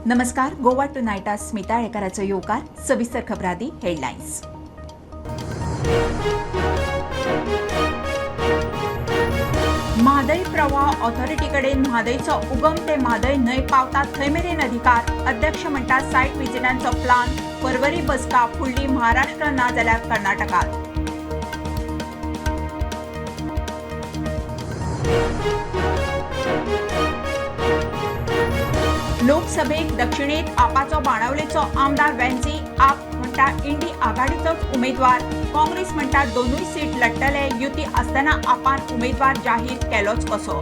नमस्कार, गोवा टू नायटा स्मिता आळेकाराचो येवकार. सविस्तर खबरादी हेडलायन्स. म्हादय प्रवाह ऑथॉरिटी कडेन म्हादयचो उगम ते म्हादय न्हंय पावता थंय मेरेन अधिकार. अध्यक्ष म्हणटा सायट विजिटांचो प्लान. परवरी बसका फुडली महाराष्ट्र ना जाल्यार कर्नाटकात. लोकसभेक दक्षिणेत आपाचो बाणावलेचो आमदार वेन्झी. आप म्हणटा इंडी आघाडीचोच उमेदवार. काँग्रेस म्हणटा दोनूय सीट लढटले. युती आसतना आपान उमेदवार जाहीर केलोच कसो?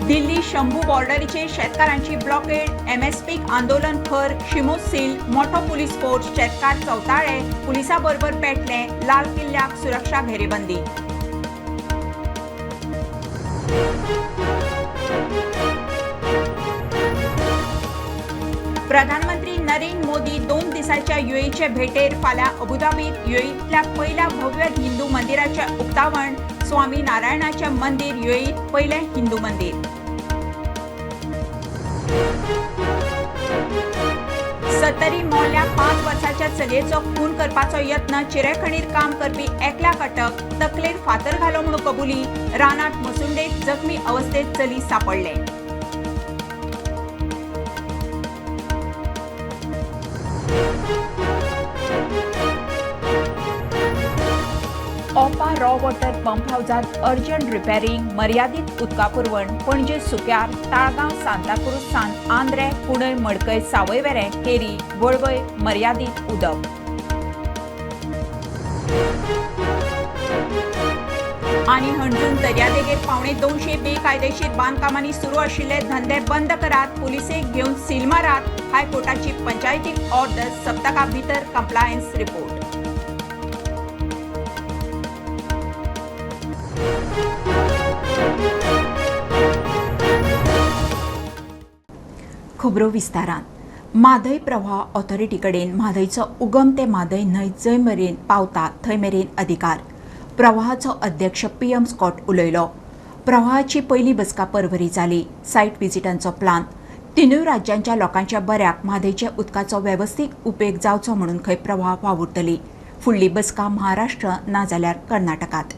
दिल्ली शंभू बॉर्डरीचेर शेतकारांची ब्लॉकेड. एमएसपीक आंदोलन खर. शिमो सील, मोठो पुलीस फोर्स. शेतकार चवताळे, पुलिसां बरोबर पेटले. लाल किल्ल्याक सुरक्षा घेरेबंदी. प्रधानमंत्री नरेंद्र मोदी 2 दिसांच्या युएचे भेटेर फाल्यां अबुधाबीत. युएईतल्या पयल्या भव्य हिंदू मंदिराचें उक्तावण. स्वामी नारायणाचें मंदीर युएईत पयलें हिंदू मंदीर. सत्तरी मोल्या 5 वर्सांच्या चलयेचो खून करपाचो यत्न. चिरेखणीर काम करपी एकल्याक अटक. तकलेर फातर घालो म्हूण कबुली. रानात मसुंडेत जखमी अवस्थेत चली सापडले. ओपा रॉ वॉटर पंप हावजात अर्जंट रिपेरींग. मर्यादीत उदका पुरवण. पणजे सुक्यार, ताळगांव, सांताक्रूज, सान आंद्रे, कुणय, मडकय, सावयवेरें, केरी, वळवय मर्यादीत उदक. आनी हणजूण दर्यादेगेर 175 बेकायदेशीर बांदकामांनी सुरू आशिल्ले धंदे बंद करात, पुलिसेक घेवन सील मारात. हायकोर्टाची पंचायतीक ऑर्डर. सप्तका भितर कंप्लायन्स रिपोर्ट. खबरो विस्तारान. म्हादय प्रवाह ऑथॉरिटी कडेन म्हादयचो उगम ते म्हादय न्हंय जंय मेरेन पावता थंय मेरेन अधिकार. प्रवाहाचो अध्यक्ष पी.एम. स्कॉट उलयलो. प्रवाहाची पयली बसका परवरी जाली. सायट विजिटांचो प्लान. तिनूय राज्यांच्या लोकांच्या बऱ्याक म्हादयच्या उदकाचो वेवस्थीत उपेग जावचो म्हणून खंय प्रवाह वावुरतली. फुडली बसका महाराष्ट्र नाजाल्यार कर्नाटकात.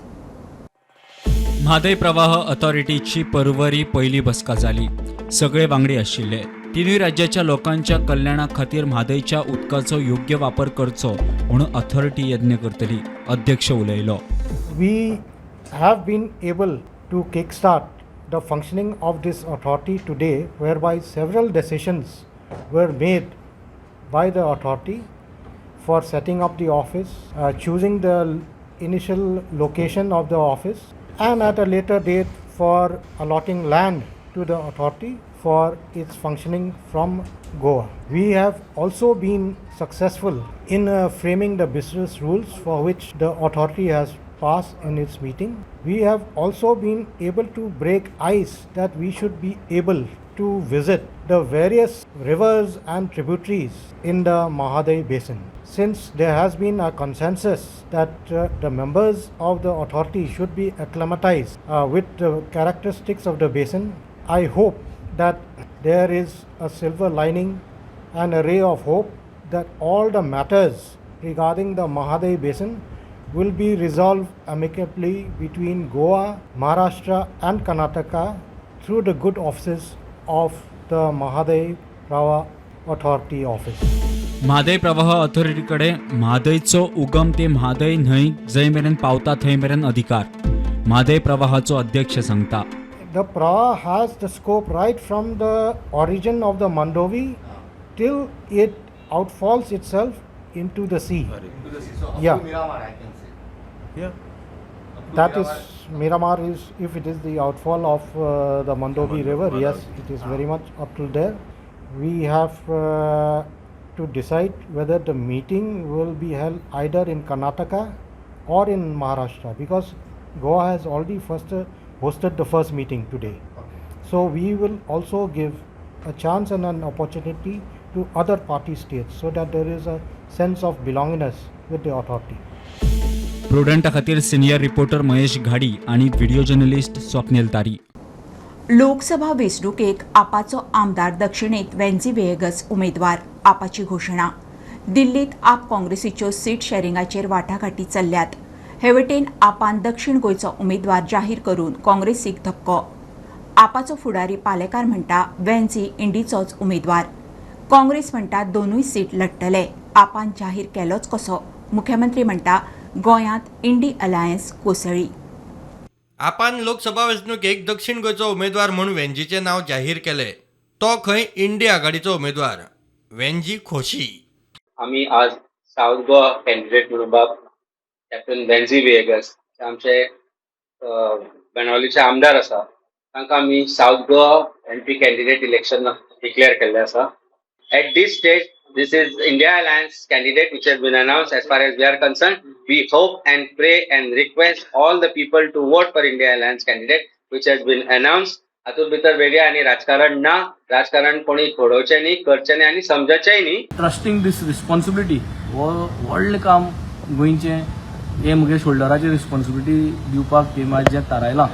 म्हादय प्रवाह अथॉरिटीची परवरी पयली बसका जाली. सगळे वांगडी आशिल्ले. तिनूय राज्याच्या लोकांच्या कल्याणा खातीर म्हादयच्या उदकाचो योग्य वापर करचो म्हणून अथॉरिटी यत्न करतली. अध्यक्ष उलयलो. We have been able to kickstart the functioning of this authority today, whereby several decisions were made by the authority for setting up the office, choosing the initial location of the office, and at a later date for allotting land to the authority for its functioning from Goa. We have also been successful in framing the business rules for which the authority has passed in its meeting. We have also been able to break ice that we should be able to visit the various rivers and tributaries in the Mhadei basin. Since there has been a consensus that the members of the authority should be acclimatized with the characteristics of the basin, I hope that there is a silver lining and a ray of hope that all the matters regarding the Mhadei basin will be resolved amicably between Goa, Maharashtra and Karnataka through the good offices of the Mhadei Pravah Authority office. Mhadei प्रवाह अथॉरिटीकडे म्हादयचो उगम ते म्हादय न्हंय जंय मेरेन पावता थंय मेरेन अधिकार. म्हादय प्रवाहाचो अध्यक्ष सांगता. The Pravah has the scope right from the origin of the Mandovi till it outfalls itself into the sea. So up Yeah. to Miramar, I can say. Yeah. Up to That Miramar. is, Miramar is, if it is the outfall of the Mandovi river, yes, it is very much up to there. We have to decide whether the meeting will be held either in Karnataka or in Maharashtra, because Goa has already first hosted the first meeting today. So we will also give a chance and an opportunity to other party states so that there is a sense of belongingness with the authority. प्रुडंटा खातीर senior reporter Mahesh Ghadi आनी video journalist Swapnil तारी. लोकसभा वेंचणुकेक आपाचो आमदार दक्षिणेत वेन्झी व्हिएगस उमेदवार, Apache घोशणा. दिल्लीत आप काँग्रेसीच्यो seat शॅरिंगाचेर वाटाघाटी चल्ल्यात. हे वटेन आपान दक्षिण गोंयचो उमेदवार जाहीर करून काँग्रेसीक धपको. आपाचो फुडारी पालेकार म्हणटा, वेन्झी इंडीचोच उमेदवार. काँग्रेस म्हणटा, दोनूय सीट लढटले. आपान जाहीर केलोच कसो? मुख्यमंत्री म्हणटा, गोंयांत इंडी अलायन्स कोसळ्ळी. आपान लोकसभा वेंचणुकेक दक्षिण गोंयचो उमेदवार म्हूण वेंजीचें नांव जाहीर केलें. तो खंय इंडी आघाडीचो उमेदवार. वेंजी खोशी. आमी आज सावथ गोवा कॅन्डिडेट म्हणून बाब कॅप्टन वेन्झी व्हिएगस, आमचे बेणावलीचे आमदार आसा, तांकां आमी South Goa MP candidate election declare केल्लें आसा. At this stage, this is India Alliance candidate which has been announced. As far as we are concerned, we hope and pray and request all the people to vote for India Alliance candidate which has been announced. हातूंत भितर वेगळें आनी राजकारण ना. राजकारण कोणी घडोवचें न्ही, करचें न्ही आनी समजचेंय न्ही. ट्रस्टिंग दीस रिस्पॉन्सिबिलिटी, हो व्हडलें काम गोंयचें हें म्हगे शोल्डराचेर रिस्पॉन्सिबिलिटी दिवपाक तेमी आयज जें थारायलां,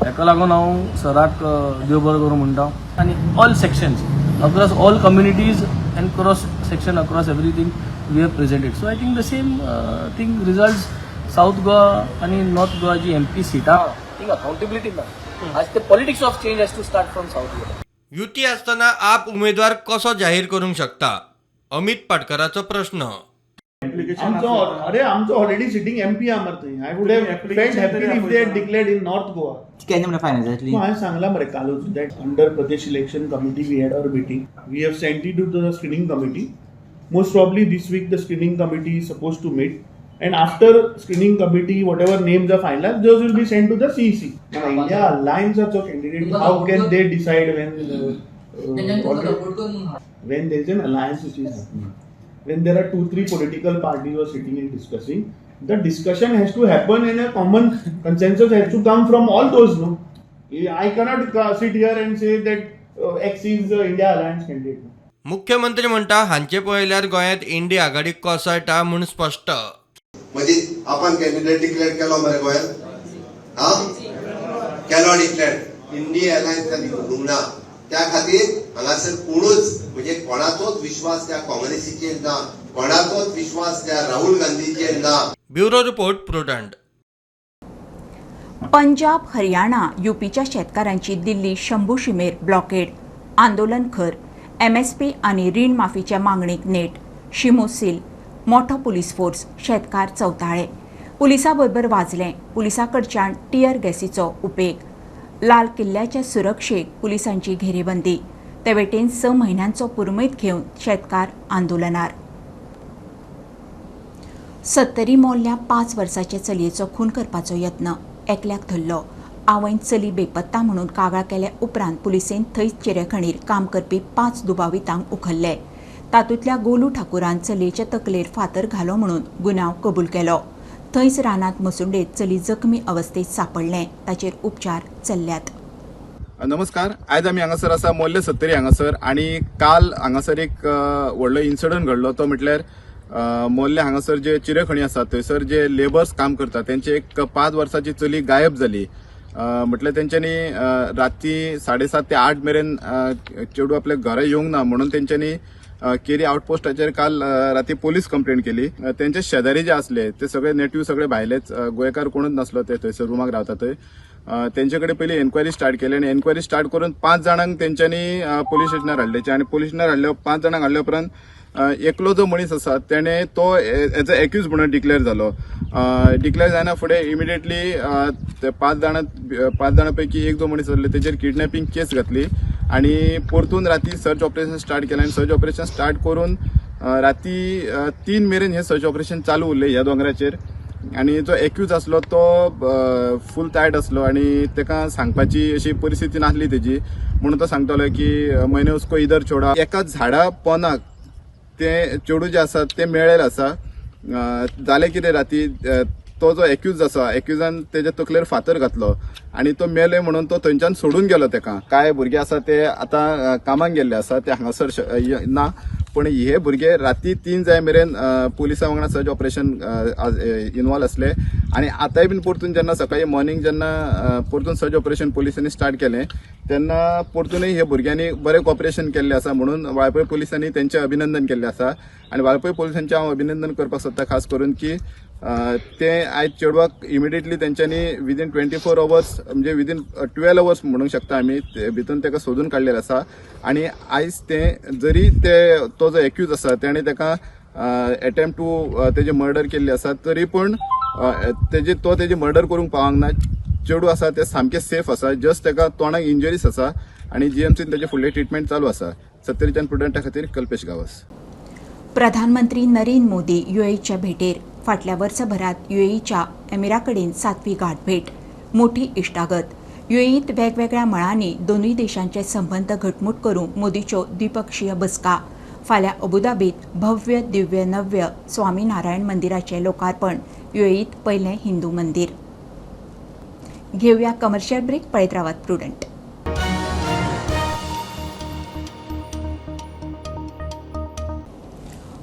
ताका लागून हांव सराक देव बरो करूं म्हणटा. आनी all sections, across all communities and cross section, across everything we have presented. So I think the same thing result South Goa आनी नॉर्थ गोवा जी एमपी सिटां, थिंग अकाउंटेबिलिटी ना. आज ते politics of change has to start from South Goa. युती आसतना आप उमेदवार कसो जाहीर करूंक शकता, अमित पाटकराचो प्रश्न. आमचो, अरे, आमचो ऑलरेडी सिटींग एमपी आहा मरे थंय. I would have felt happy if they had declared in North Goa. केन्ना म्हणून फायनल जातली? हांवें सांगलां मरे कालूच that under Pradesh Election Committee we had our meeting. We have sent it to the screening committee. Most probably this week the screening committee is supposed to meet, and after screening committee, whatever names are finalized, those will be sent to the CEC. Now, India Alliance candidate, how can they decide when there is an alliance which is happening? When there are two, three political parties who are sitting and discussing, the discussion has to happen and a common consensus has to come from all those, no? I cannot sit here and say that X is the India Alliance candidate. मुख्यमंत्री म्हणटा, हांचे पळयल्यार गोंयांत इंडी आघाडी कोसळटा म्हूण स्पश्ट. म्हणजे आपण कॅन्डिडेट डिक्लेअर केलो मरे गोंयांत, हा केलो डिक्लेअर. इंडिया अलायन्स तांणी करूंक ना. त्या खातीर हांगासर कोणूच, म्हणजे कोणाचोच विश्वास त्या काँग्रेसीचेर ना, कोणाचोच विश्वास त्या राहुल गांधीचेर ना. Bureau report, Prudent. Punjab, Haryana, युपीच्या शेतकारांची दिल्ली शंभू शिमेर ब्लॉकेड. आंदोलन खर. एमएसपी आनी रीण माफीच्या मागणेक नेट. शिमो सील, मोठो पुलीस फोर्स. शेतकार चवताळे. पुलिसा बरोबर वाजलें. पुलिसां कडच्यान टियर गॅसीचो उपेग. लाल किल्ल्याच्या सुरक्षेक पुलिसांची घेरेबंदी. ते वटेन 6 म्हयन्यांचो पुरुमेत घेवन शेतकार आंदोलनार. सत्तरी मोल्ल्या 5 वर्साचे चलयेचो खून करपाचो यत्न. एकल्याक धरलो. आवयन चली बेपत्ता म्हणून कागाळ केल्या उपरांत पुलिसेन थंयच चिरेखणीर काम करपी पांच दुबावितांक उखल्ले. तातूंतल्या गोलू ठाकूरान चलयेचे तकलेर फातर घालो म्हणून गुन्यांव कबूल केलो. थंयच रानांत मसुंडेत चली जखमी अवस्थेत सांपडलें. ताचेर उपचार चल्ल्यात. नमस्कार. आयज आमी हांगासर आसा मोर्ले सत्तरी हांगासर आनी काल हांगासर एक व्हडलो इन्सिडंट घडलो. तो म्हटल्यार मोर्ले हांगासर जे चिरेखणी आसा थंयसर जे लेबर्स काम करतात तेंची एक 5 वर्साची चली गायब जाली. म्हटल्यार तेंच्यांनी राती 7:30 ते 8 मेरेन चेडूं आपल्या घरा येवंक ना म्हणून तेंच्यांनी केरी आउटपोस्टाचेर काल राती पोलीस कंप्लेंट केली. तेंचे शेजारी जे आसले ते सगळे नेटिव्ह, सगळे भायलेच, गोंयकार कोणूच नासलो. ते थंयसर रुमाक रावता थंय तेंचे कडेन पयलीं एन्क्वायरी स्टार्ट केली आनी एन्क्वायरी स्टार्ट करून पांच जाणांक तेंच्यांनी पोलीस स्टेशनार हाडले आनी पोलीस स्टेशनार हाडले, पांच जाणांक हाडल्या उपरांत एकलो जो मनीस आसा तेणे तो एज अ एक्यूज म्हणून डिक्लेअर जालो. डिक्लेअर जायना फुडें इमिडिएटली ते पांच जाणां पैकी एक जो मनीस आसलो तेचेर किडनॅपिंग केस घातली आनी परतून राती सर्च ऑपरेशन स्टार्ट केलें आनी सर्च ऑपरेशन स्टार्ट करून राती 3 मेरेन हें सर्च ऑपरेशन चालू उरलें ह्या दोंगराचेर. आनी जो एक्यूज आसलो तो फूल टायट आसलो आनी ताका सांगपाची अशी परिस्थिती नासली तेजी, म्हणून तो सांगतालो की मैंने उसको इधर छोडा. एका झाडा पोनाक ते चेडूं जें आसा तें मेळ्ळेलें आसा. जालें कितें, राती तो जो एक्यूज आसा, एक्युजान तेज्या तकलेर फातर घातलो आनी तो मेले म्हणून तो थंयच्यान सोडून गेलो तेका. कांय भुरगे आसा ते आतां कामाक गेल्ले आसा, ते हांगासर ना, पण हे भुरगे राती 3 जाय मेरेन पुलिसां वांगडा सर्च ऑपरेशन इन्वॉल्व आसले आनी आतांय बीन परतून जेन्ना सकाळी मॉर्निंग जेन्ना परतून सर्च ऑपरेशन पुलिसांनी स्टार्ट केलें तेन्ना परतूनय हे भुरग्यांनी बरें कॉपरेशन केल्लें आसा म्हणून वाळपय पुलिसांनी तेंचें अभिनंदन केल्लें आसा. आनी वाळपय पुलिसांचें हांव अभिनंदन करपाक सोदता खास करून की ते आयज चेडवाक इमिडिएटली तेंच्यांनी विदीन 24 अवर्स म्हणजे विदीन 12 अवर्स म्हणूंक शकता आमी भितून तेका सोदून काडलेलें आसा. आनी आयज ते जरी ते तो जो एक्यूज आसा तेणें तेका एटेम्प्ट टू तेजे मर्डर केल्ले आसा तरी पूण तेजे तो तेजे मर्डर करूंक पावंक ना. चेडूं आसा ते सामकें सेफ आसा, जस्ट तेका तोंडाक इंजरीज आसा आनी जीएमसीन तेजे फुडले ट्रिटमेंट चालू आसा. सत्तरीच्यान प्रुडंटा खातीर कल्पेश गांवस. प्रधानमंत्री नरेंद्र मोदी युएईच्या भेटेर. फाटल्या वर्सभरात युएईच्या एमिराकडेन 7वी गाठभेट. मोठी इश्टागत. युएईत वेगवेगळ्या मळांनी दोनूय देशांचे संबंद घटमूट करूंक मोदीच्यो द्विपक्षीय बसका. फाल्यां अबुधाबीत भव्य दिव्य नव्य स्वामीनारायण मंदिराचें लोकार्पण. युएईत पयलें हिंदू मंदीर. घेवया कमर्शियल ब्रेक. पळयत रावात प्रुडंट.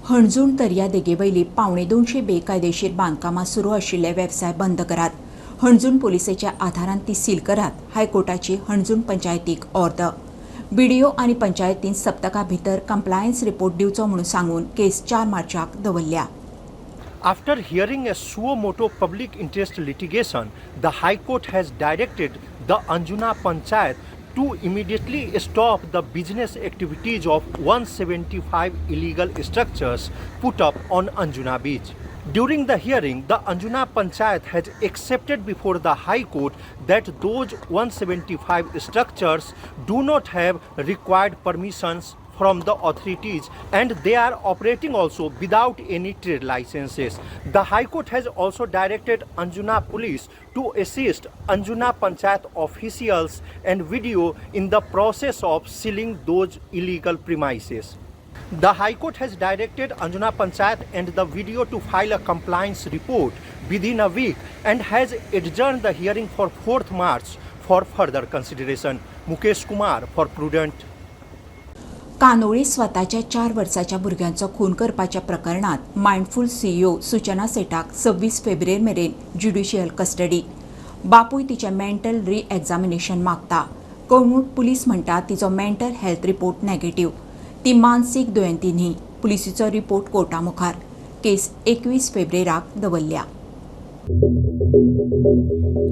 हणजूण दर्यादेगेवयली 175 बेकायदेशीर बांदकामां सुरू आशिल्ले वेवसाय बंद करात. हणजूण पोलिसेच्या आधारान ती सील करात. हायकोर्टाची हणजूण पंचायतीक ऑर्द. बीडीओ आनी पंचायतीन सप्तका भितर कंप्लायन्स रिपोर्ट दिवचो म्हणून सांगून केस 4 मार्चाक दवरल्या. After hearing a suo motu public interest litigation, the High Court has directed the Anjuna Panchayat to immediately stop the business activities of 175 illegal structures put up on Anjuna Beach. During the hearing, the Anjuna Panchayat has accepted before the High Court that those 175 structures do not have required permissions from the authorities and they are operating also without any trade licenses. The High Court has also directed Anjuna Police to assist Anjuna Panchayat officials and video in the process of sealing those illegal premises. The High Court has directed Anjuna Panchayat and the video to file a compliance report within a week and has adjourned the hearing for 4th March for further consideration. Mukesh Kumar for Prudent. Candolim स्वताच्या 4 वर्साच्या भुरग्यांचो खून करपाच्या प्रकरणात मायंडफुल CEO सुचना सेठाक 26 फेब्रुवारी मेरेन judicial custody. बापूय तिचें मेंटल री-एग्जामिनेशन मागता. कळंगूट पुलीस म्हणटा तिचो मेंटल हेल्थ रिपोर्ट नेगेटिव्ह. ती मानसीक दुयेंती न्ही. पुलिसीचो रिपोर्ट कोर्टा मुखार. केस 21 फेब्रुवारीक दवरल्या.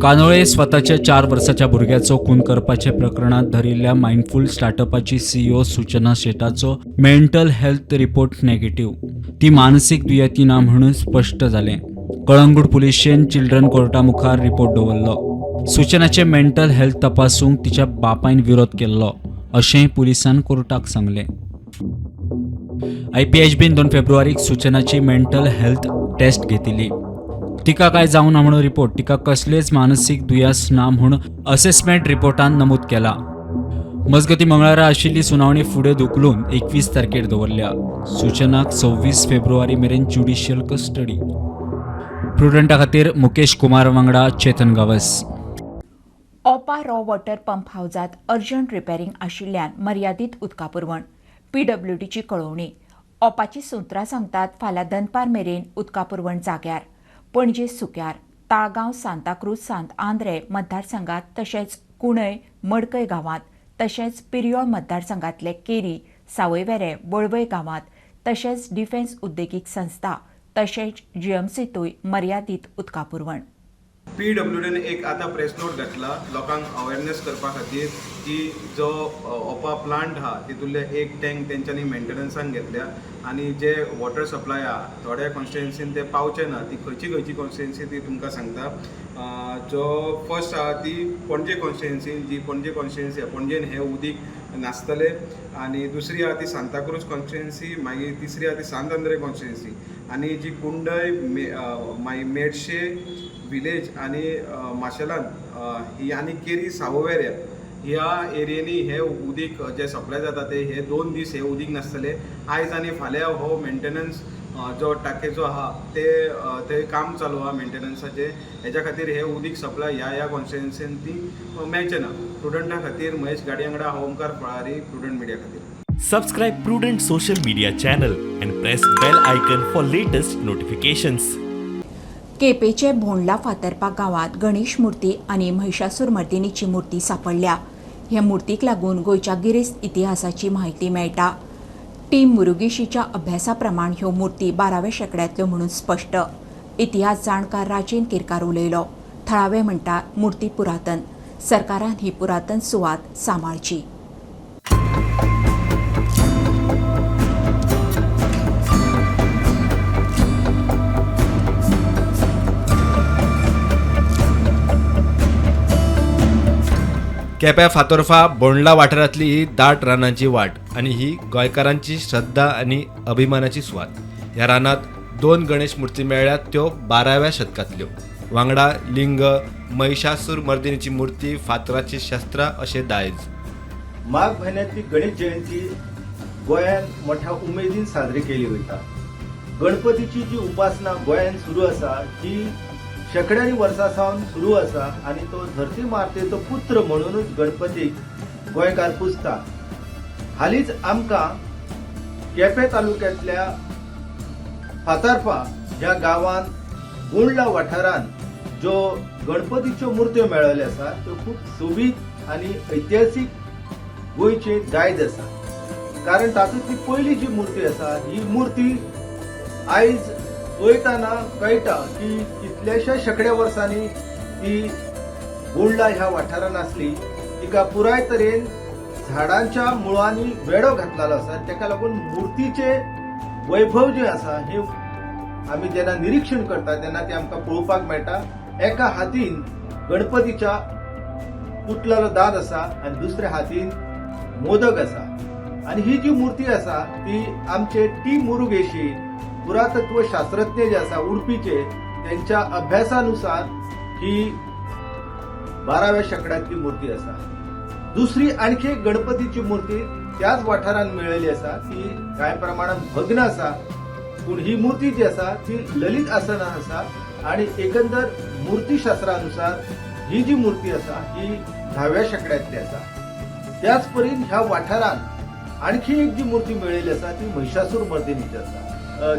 कानोळे स्वताच्या 4 वर्साच्या भुरग्याचो खून करपाच्या प्रकरणात धरिल्ल्या मायंडफुल स्टार्टअपाची सीईओ सुचना शेटाचो मेंटल हेल्थ रिपोर्ट नेगेटिव्ह. ती मानसीक दुयेंती ना म्हणून स्पश्ट जालें. कळंगूट पुलिशेन चिल्ड्रन कोर्टा मुखार रिपोर्ट दवरलो. सुचनाचे मेंटल हेल्थ तपासूंक तिच्या बापायन विरोध केल्लो अशेंय पुलिसान कोर्टाक सांगलें. आयपीएचबीन 2 फेब्रुवारीक सुचनाची मेंटल हेल्थ टेस्ट घेतिल्ली. तिका काय जावना ना म्हणून रिपोर्ट, तिका कसलेच मानसीक दुयेंस ना म्हूण असेसमेंट रिपोर्टान नमूद केला. मजगती मंगळारा आशिल्ली सुनावणी फुडें धुकलून 21 तारखेर दवरल्या. सुचनाक 26 फेब्रुवारी मेरेन ज्युडिशियल कस्टडी. प्रुडंटा खातीर मुकेश कुमार वांगडा Chetan Gawas. Opa raw water pump हावजात अर्जंट रिपेरींग आशिल्ल्यान मर्यादीत उदका पुरवण. पीडब्ल्यूडीची कळोवणी. ओपाची सुत्रां सांगतात फाल्यां दनपार मेरेन उदका पुरवण जाग्यार. पणजे सुक्यार, ताळगांव, सांताक्रूज, सांत आंद्रे मतदारसंघात तशेंच कुणय, मडकय गांवांत तशेंच पिरयोळ मतदारसंघातले केरी, सावयवेरें, वळवय गांवांत तशेंच डिफेन्स उद्देगीक संस्था तशेंच जीएमसीतूय मर्यादीत उदका पुरवण. पीडब्ल्यूडीन एक आतां प्रेस नोट घातला लोकांक अवेरनेस करपा खातीर की जो ओपा प्लांट आहा तितूंतले एक टँक तेंच्यांनी मेंटेनन्सान घेतल्या आनी जे वॉटर सप्लाय आहा थोड्या कॉन्स्टिट्युएन्सीन ते पावचे ना. ती खंयची खंयची कॉन्स्टिट्युएन्सी ती तुमकां सांगता. जो फर्स्ट आहा ती पणजे कॉन्स्टिट्युएन्सीन, जी पणजे कॉन्स्टिट्युएन्सी आहा पणजेन हें उदीक नासतलें, आनी दुसरी आहा ती सांताक्रूज कॉन्स्टिट्युएन्सी, मागीर तिसरी आहा ती सांत आंद्रे कॉन्स्टिट्युएन्सी आनी जी कुंडय, मागीर मेडशे विलेज आनी माशेलान ही आनी केरी सावयवेऱ्या ह्या एरियेनी हे उदीक जे सप्लाय जाता ते हे 2 दीस हे उदीक नासतले. आयज आनी फाल्यां हो मेंटेनन्स जो टाकेचो आहा ते ते काम चालू आहा मेंटेनन्साचें. हेज्या खातीर हे उदीक सप्लाय ह्या ह्या कॉन्स्टिट्युएन्सीन ती मेळचें ना. प्रुडंटा खातीर महेश गाडी वांगडा हांव ओमकार फळारी, प्रुडंट मिडिया खातीर. Subscribe Prudent Social Media channel and press bell icon for latest notifications. केपेचे भोंडला फातर्पा गांवांत गणेश मूर्ती आनी महिषासूर मर्दिनीची मूर्ती सांपडल्या. हे मूर्तीक लागून गोंयच्या गिरेस्त इतिहासाची म्हायती मेळटा. टीम मुरुगेशीच्या अभ्यासा प्रमाण ह्यो मूर्ती 12व्या शेंकड्यांतल्यो म्हणून स्पश्ट. इतिहास जाणकार राजेन केरकार उलयलो. थळावे म्हणटात मूर्ती पुरातन, सरकारान ही पुरातन सुवात सांबाळची. केप्या फातोर्फा बोंडला वाठारांतली ही दाट रानांची वाट आनी ही गोंयकारांची श्रद्धा आनी अभिमानाची सुवात. ह्या रानांत 2 गणेश मूर्ती मेळ्ळ्यात त्यो 12व्या शतकांतल्यो. वांगडा लिंग, महिषासूर मर्दिनीची मूर्ती, फातराची शस्त्रां अशें दायज. माघ म्हयन्यांतली गणेश जयंती गोंयांत मोठ्या उमेदीन साजरी केली वता. गणपतीची जी उपासना गोंयांत सुरू आसा ती शेंकड्यांनी वर्सां सावन सुरू आसा आनी तो धरती मातेचो पुत्र म्हणूनच गणपतीक गोंयकार पुजता. हालींच आमकां केपें तालुक्यांतल्या फातर्फा ह्या गांवांत बोंडला वाठारांत ज्यो गणपतीच्यो मुर्त्यो मेळिल्ल्यो आसा त्यो खूब सोबीत आनी ऐतिहासीक गोंयचे दायज आसा. कारण तातूंतली पयली जी मूर्ती आसा ही मूर्ती आयज पळयतना कळटा की कितल्याश्या शेंकड्या वर्सांनी ती बोंडला ह्या वाठारांत आसली. तिका पुराय तरेन झाडांच्या मुळांनी वेडो घातलेलो आसा. ताका लागून मुर्तीचे वैभव जे आसा हे आमी जेन्ना निरिक्षण करता तेन्ना ते आमकां पळोवपाक मेळटा. एका हातीन गणपतीच्या पुटलेलो दांत आसा आनी दुसऱ्या हातीन मोदक आसा. आनी ही जी मूर्ती आसा ती आमचे टी मुरुगेशी पुरातत्व शास्त्रज्ञ जे आसा उडपीचे त्यांच्या अभ्यासानुसार ही 12व्या शेंकड्यांतली मूर्ती आसा. दुसरी आणखी एक गणपतीची मूर्ती त्याच वाठारांत मेळिल्ली आसा ती कांय प्रमाणात भग्न आसा, पूण ही मूर्ती जी आसा ती ललित आसनां आसा आनी एकंदर मूर्तीशास्त्रानुसार ही जी मूर्ती आसा ही 10व्या शेंकड्यांतली आसा. त्याच परीन ह्या वाठारांत आणखी एक जी मूर्ती मेळिल्ली आसा ती महिषासूर मर्दिनीची आसा.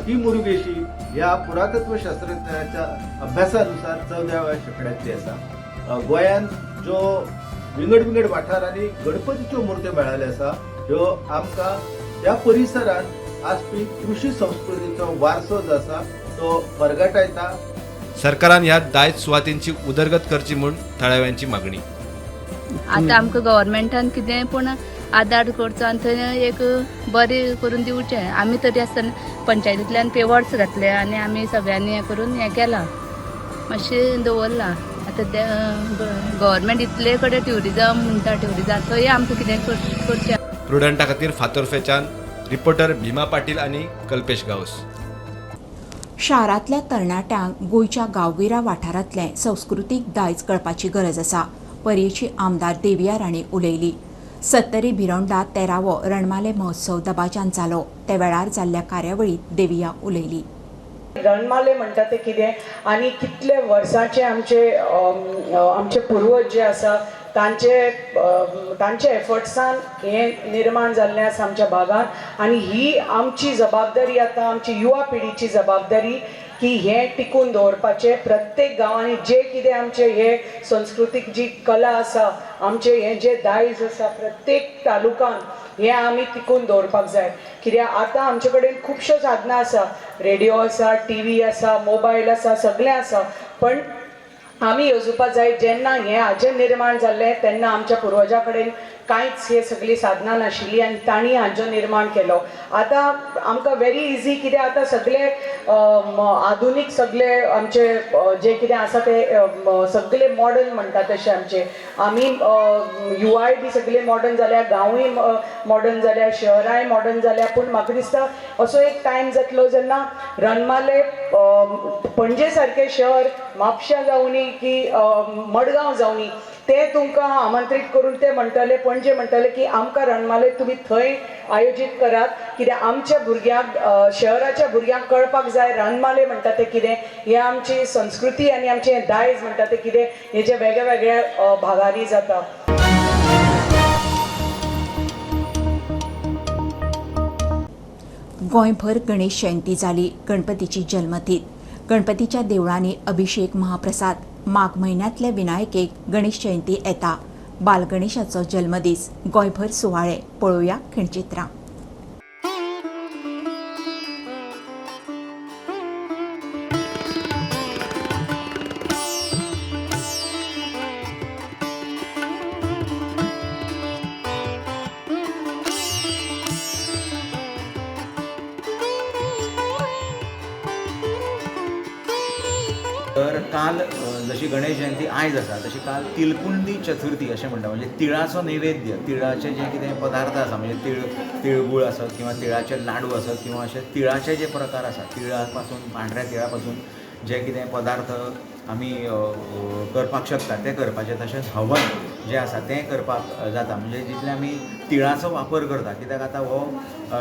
ती मुरुगेशी ह्या पुरातत्व शास्त्रज्ञाच्या अभ्यासानुसार 14व्या शेंकड्यांतली आसा. गोंयांत ज्यो विंगड विंगड वाठारांनी गणपतीच्यो मुर्त्यो मेळिल्ल्यो आसा ह्यो आमकां ह्या परिसरांत आसपी कृशी संस्कृतीचो वारसो जो आसा तो परगटायता. सरकारान ह्या दायज सुवातींची उदरगत करची म्हूण थळाव्यांची मागणी. आतां आमकां गव्हर्मेंटान कितें पूण आदार करचो आनी थंय एक बरें करून दिवचें. आमी तरी आसतना पंचायतींतल्यान पेवर्स घातले आनी आमी सगळ्यांनी हें करून हें केलां, मातशें दवरलां. आतां ते गव्हर्मेंट इतले कडेन ट्युरिजम म्हणटा, ट्युरिजम थंय आमकां कितें करचें. प्रुडंटा खातीर फातोर्फेच्यान रिपोर्टर भीमा पाटील आनी कल्पेश गांवस. शारांतल्या तरणाट्यांक गोंयच्या गांवगिऱ्या वाठारांतलें संस्कृतीक दायज कळपाची गरज आसा, पर्येची आमदार देविया राणे उलयली. सत्तरी भिरोंडा 13वो रणमाले महोत्सव दबाज्यान जालो. त्या वेळार जाल्ल्या कार्यावळींत देविया उलयली. रणमाले म्हणटा ते कितें आनी कितले वर्सांचे आमचे आमचे पुर्वज जे आसा तांचे तांचे एफर्ट्सान हें निर्माण जाल्लें आसा आमच्या भागांत. आनी ही आमची जबाबदारी आतां आमची युवा पिढीची जबाबदारी की हें टिकून दवरपाचें. प्रत्येक गांवांनी जे कितें आमचें हे संस्कृतीक जी कला आसा, आमचें हें जें दायज आसा प्रत्येक तालुकान हें आमी टिकून दवरपाक जाय. कित्याक आतां आमचे कडेन खुबश्यो साधनां आसा, रेडियो आसा, टीव्ही आसा, मोबायल आसा, सगळें आसा, पण आमी येवजुपाक जाय जेन्ना हें हाजें निर्माण जाल्लें तेन्ना आमच्या पुर्वजां कडेन कांयच हे सगळीं साधनां नाशिल्लीं आनी तांणी हांचो निर्माण केलो. आतां आमकां वेरी इजी, कित्याक आतां सगळे आधुनीक सगळे आमचे जे कितें आसा ते सगळे मॉडर्न म्हणटा तशे आमचे आमी युवाय बी सगळे मॉडर्न जाल्या, गांवूय मॉडर्न जाल्या, शहरांय मॉडर्न जाल्या. पूण म्हाका दिसता असो एक टायम जातलो जेन्ना रणमाले पणजे सारकें शहर, म्हापश्यां जावनी की मडगांव जावनी, ते तुमकां आमंत्रीत करून ते म्हणटले, पणजे म्हणटले की आमकां रणमाले तुमी थंय आयोजीत करात, कित्याक आमच्या भुरग्यांक, शहराच्या भुरग्यांक कळपाक जाय रणमाले म्हणटा तें कितें, हें आमची संस्कृती आनी आमचें दायज म्हणटा तें कितें, हें जें वेगळ्या वेगळ्या भागांनी जाता. गोंयभर गणेश जयंती जाली. गणपतीची जल्मतीत गणपतीच्या देवळांनी अभिषेक महाप्रसाद. माघ म्हयन्यांतले विनायकेक गणेश जयंती येता. बालगणेशाचो जल्मदीस. गोंयभर सुवाळे. पळोवया खिणचित्रां. तर काल जशी गणेश जयंती आयज आसा तशी काल तिलकुंदी चतुर्थी अशें म्हणटा, म्हणजे तिळाचो नैवेद्य, तिळाचे जे कितें पदार्थ आसा, म्हणजे तिळगुळ आसत किंवा तिळाचे लाडू आसत किंवा अशे तिळाचे जे प्रकार आसा, तिळा पासून, पांढऱ्या तिळा पासून जे कितें पदार्थ आमी करपाक शकता ते करपाचे. तशेंच हवन जें आसा तें करपाक जाता, म्हणजे जितले आमी तिळाचो वापर करता, कित्याक आतां हो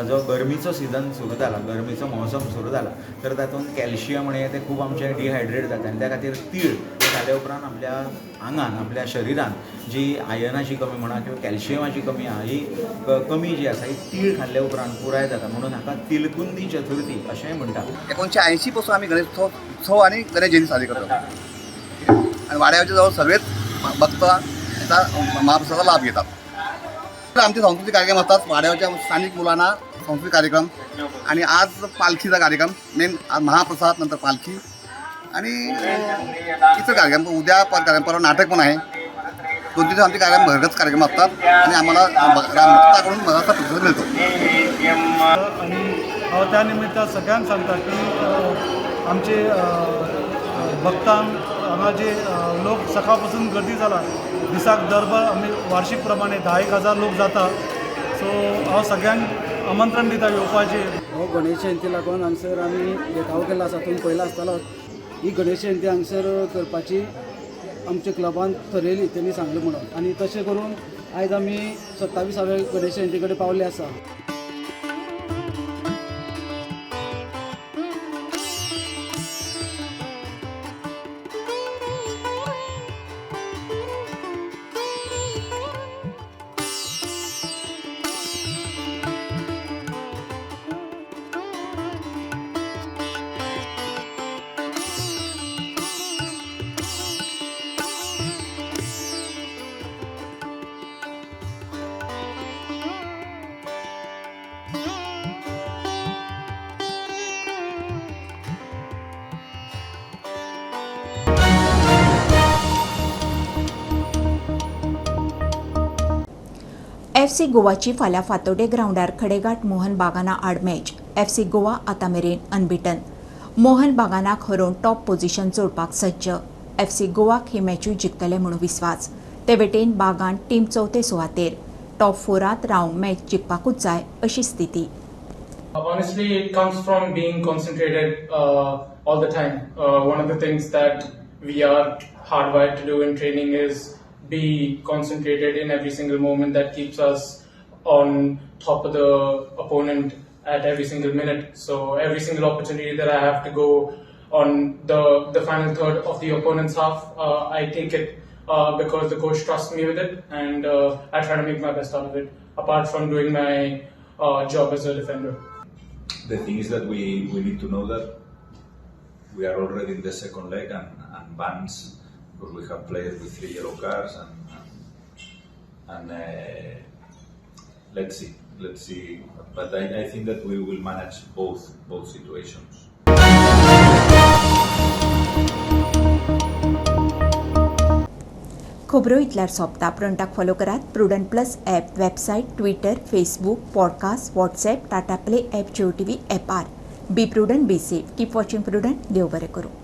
जो गरमीचो सिजन सुरू जाला, गरमीचो मौसम सुरू जाला, तर तातूंत कॅल्शियम आनी तें खूब आमचें डिहायड्रेट जाता आनी त्या खातीर तीळ खाल्या उपरांत आपल्या आंगान, आपल्या शरिरान जी आयर्नाची कमी म्हणा किंवा कॅल्शियमाची कमी आहा, ही कमी जी आसा ही तीळ खाल्ल्या उपरांत पुराय जाता, म्हणून हाका तिलकुंदी चतुर्थी अशेंय म्हणटात. 1980 पासून आमी गणेश उत्सव आनी गणेश जयंती साजरी करतात आनी वाड्यावरचे जवळ सगळेच भक्त त्याचा महाप्रसादाचा लाभ घेतात. आमचे सांस्कृतिक कार्यक्रम असतात, वाड्यावरच्या स्थानिक मुलांना सांस्कृतिक कार्यक्रम आणि आज पालखीचा कार्यक्रम मेन, महाप्रसाद, नंतर पालखी आणि इतर कार्यक्रम. उद्या कार्यक्रम, परवा नाटक पण आहे. 2-3 दिवस आमचे कार्यक्रम भरगच कार्यक्रम असतात आणि आम्हाला भक्ताकडून बराचसा प्रतिसाद मिळतो. आणि हांव त्या निमित्तान सगळ्यांक सांगता की आमचे भक्तांक हांगा जे लोक सकाळ पासून गर्दी जाला, दिसाक दरबार आमी वार्षिक प्रमाणे 10,000 लोक जाता. सो हांव सगळ्यांक आमंत्रण दिता येवपाचें. हो गणेश जयंती लागून हांगसर आमी देखाव केल्लो आसा, तुमी पळयला आसतलो. ही गणेश जयंती हांगसर करपाची आमच्या क्लबान थरयली, तेणी सांगलें म्हणून, आनी तशें करून आयज आमी 27व्या गणेश जयंती कडेन पावले आसा. एफसी गोवाची फाल्यां फातोडे ग्रावंडार खडेगांठ मोहन बागाना आड मॅच. एफसी गोवा आतां मेरेन अनबिटन. मोहन बागानाक हरोवन टॉप पोझिशन जोडपाक सज्ज. एफसी गोवाक ही मॅचूय जिखतले म्हूण विस्वास. ते वटेन बागान टीम चवथे सुवातेर. टॉप फोरांत रावंक मॅच जिखपाकूच जाय अशी स्थिती. Honestly, it comes from being concentrated all the time. One of the things that we are hardwired to do in training is be concentrated in every single moment. That keeps us on top of the opponent at every single minute. So every single opportunity that I have to go on the final third of the opponent's half, I take it because the coach trusts me with it, and I try to make my best out of it, apart from doing my job as a defender. The thing is that we need to know that we are already in the second leg and bans, because we have players with 3 yellow cards and let's see. But I think that we will manage both situations. खबरो इतल्यार सोंपता. प्रुडंटाक follow करात Prudent plus app, website, Twitter, Facebook, podcast, WhatsApp, Tata Play app, Jio TV ऍपार. Be prudent, be safe, keep watching Prudent. देव बरें करूं.